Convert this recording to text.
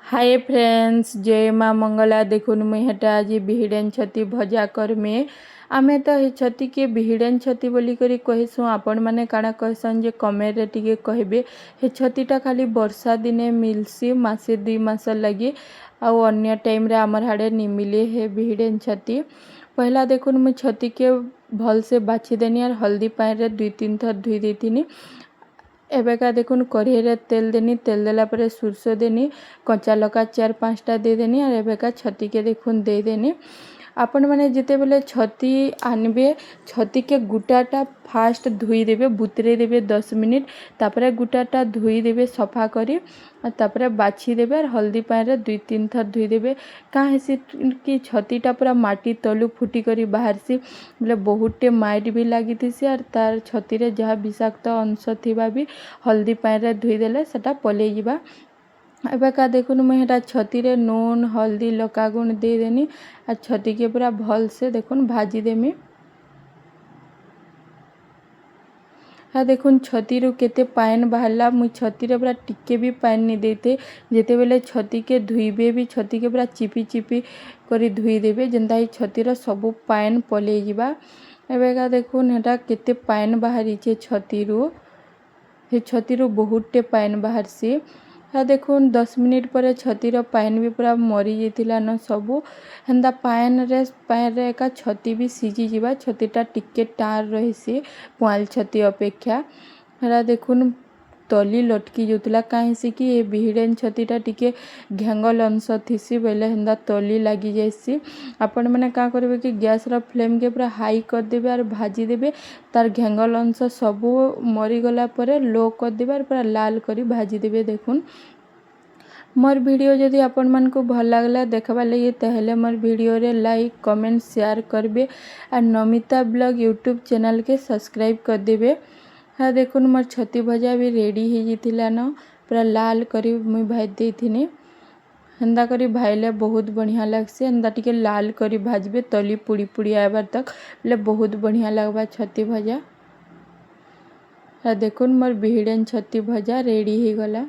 ହାଏ friends, ଜୟ ମା ମଙ୍ଗଳା। ଦେଖୁନ୍, ମୁଇଁ ହେଟା ଆଜି ବିହିଡ଼େନ୍ ଛତି ଭଜା କରମି। ଆମେ ତ ହେ ଛତିକେ ବିହିଡ଼େନ୍ ଛତି ବୋଲିକରି କହେସୁଁ। ଆପଣମାନେ କାଣା କହେସନ୍ ଯେ କମେଣ୍ଟରେ ଟିକେ କହିବେ। ହେ ଛତିଟା ଖାଲି ବର୍ଷା ଦିନେ ମିଲ୍ସି, ମାସେ 2 ମାସ ଲାଗି। ଆଉ ଅନ୍ୟ ଟାଇମ୍ରେ ଆମର୍ ହାଡ଼େ ନି ମିଲେ ହେ ବିହିଡ଼େନ୍ ଛତି। ପହିଲା ଦେଖୁନ୍, ମୁଇଁ ଛତିକେ ଭଲସେ ବାଛିଦେନି ଆର୍ ହଳଦୀ ପାଣିରେ ଦୁଇ ତିନି ଥର ଧୁଇ ଦେଇଥିନି। ଏବେକା ଦେଖୁନ୍, କଢ଼େଇରେ ତେଲ୍ ଦେନି। ତେଲ୍ ଦେଲା ପରେ ସୁର୍ଷୋ ଦେନି, କଞ୍ଚା ଲଙ୍କା ଚାର୍ ପାଞ୍ଚଟା ଦେଇଦେନି ଆର୍ ଏବେକା ଛତିକେ ଦେଖୁନ୍ ଦେଇଦେନି। ଆପଣମାନେ ଯେତେବେଲେ ଛତି ଆନବେ, ଛତିକେ ଗୁଟାଟା ଫାଷ୍ଟ ଧୋଇଦେବେ, ବୁତରେଇ ଦେବେ 10 ମିନିଟ୍। ତାପରେ ଗୁଟାଟା ଧୋଇଦେବେ ସଫା କରି ଆର୍ ତାପରେ ବାଛିଦେବେ ଆର୍ ହଳଦୀ ପାଣିରେ ଦୁଇ ତିନି ଥର ଧୋଇଦେବେ। କାଁ ହେସି କି ଛତିଟା ପୁରା ମାଟି ତଲୁ ଫୁଟି କରି ବାହାରସି ବେଲେ ବହୁତଟେ ମାଇଟ୍ ବି ଲାଗିଥିସି। ଆର୍ ତାର୍ ଛତିରେ ଯାହା ବିଷାକ୍ତ ଅଂଶ ଥିବା ବି ହଳଦୀ ପାଣିରେ ଧୋଇଦେଲେ ସେଟା ପଲେଇଯିବା। ଏବେକା ଦେଖୁନ୍, ମୁଇଁ ହେଟା ଛତିରେ ନୁନ୍, ହଳଦୀ, ଲଙ୍କାଗୁଣ୍ଡ ଦେଇଦେନି ଆର୍ ଛତିକେ ପୁରା ଭଲସେ ଦେଖୁନ୍ ଭାଜିଦେମି। ହଁ, ଦେଖୁନ୍, ଛତିରୁ କେତେ ପାଏନ୍ ବାହାରିଲା। ମୁଇଁ ଛତିରେ ପୁରା ଟିକେ ବି ପାଏନ୍ ନି ଦେଇଥେ। ଯେତେବେଲେ ଛତିକେ ଧୁଇବେ ବି, ଛତିକେ ପୁରା ଚିପି ଚିପି କରି ଧୁଇଦେବେ, ଯେନ୍ତା କି ଛତିର ସବୁ ପାଏନ୍ ପଲେଇଯିବା। ଏବେକା ଦେଖୁନ୍, ହେଟା କେତେ ପାଏନ୍ ବାହାରିଛେ ଛତିରୁ। ହେ ଛତିରୁ ବହୁତଟେ ପାଏନ୍ ବାହାରସି। ହଁ, ଦେଖୁନ୍, 10 ମିନିଟ୍ ପରେ ଛତିର ପାଏନ୍ ବି ପୁରା ମରିଯାଇଥିଲା ସବୁ। ହେନ୍ତା ପାଏନ୍ରେ ଏକା ଛତି ବି ସିଝିଯିବା। ଛତିଟା ଟିକେ ଟାଣ୍ ରହେସି ପୁଆଲ୍ ଛତି ଅପେକ୍ଷା। ହେଟା ଦେଖୁନ୍, ତଲି ଲଟକି ଯାଉଥିଲା। କାଁ ହେସି କି ଏ ବିହିଡ଼େନ୍ ଛତିଟା ଟିକେ ଘେଙ୍ଗଲ୍ ଅଂଶ ଥିସି ବେଲେ ହେନ୍ତା ତଲି ଲାଗି ଯାଏସି। ଆପଣମାନେ କାଁ କରିବେ କି ଗ୍ୟାସ୍ର ଫ୍ଲେମ୍କେ ପୁରା ହାଇ କରିଦେବେ ଆର୍ ଭାଜିଦେବେ। ତାର୍ ଘେଙ୍ଗଲ୍ ଅଂଶ ସବୁ ମରିଗଲା ପରେ ଲୋ କରିଦେବେ ଆର୍ ପୁରା ଲାଲ୍ କରି ଭାଜିଦେବେ। ଦେଖୁନ୍, ମୋର୍ ଭିଡ଼ିଓ ଯଦି ଆପଣମାନଙ୍କୁ ଭଲ୍ ଲାଗଲା ଦେଖବାର୍ ଲାଗି, ତାହେଲେ ମୋର୍ ଭିଡ଼ିଓରେ ଲାଇକ୍, କମେଣ୍ଟ, ସେୟାର କରିବେ ଆର୍ ନମିତା ବ୍ଲଗ୍ ୟୁଟ୍ୟୁବ୍ ଚ୍ୟାନେଲ୍କେ ସବସ୍କ୍ରାଇବ୍ କରିଦେବେ। ହଁ, ଦେଖୁନ୍, ମୋର୍ ଛତି ଭଜା ବି ରେଡ଼ି ହେଇଯାଇଥିଲାନ। ପୁରା ଲାଲ୍ କରି ମୁଇଁ ଭାଜି ଦେଇଥିନି। ହେନ୍ତା କରି ଭାଜିଲେ ବହୁତ ବଢ଼ିଆ ଲାଗ୍ସି। ହେନ୍ତା ଟିକେ ଲାଲ୍ କରି ଭାଜବେ, ତଲି ପୁଡ଼ି ପୁଡ଼ି ଆଇବାର୍ ତକ୍ ବେଲେ ବହୁତ ବଢ଼ିଆ ଲାଗ୍ବା ଛତି ଭଜା। ଦେଖୁନ୍, ମୋର୍ ବିହିଡ଼େନ୍ ଛତି ଭଜା ରେଡ଼ି ହେଇଗଲା।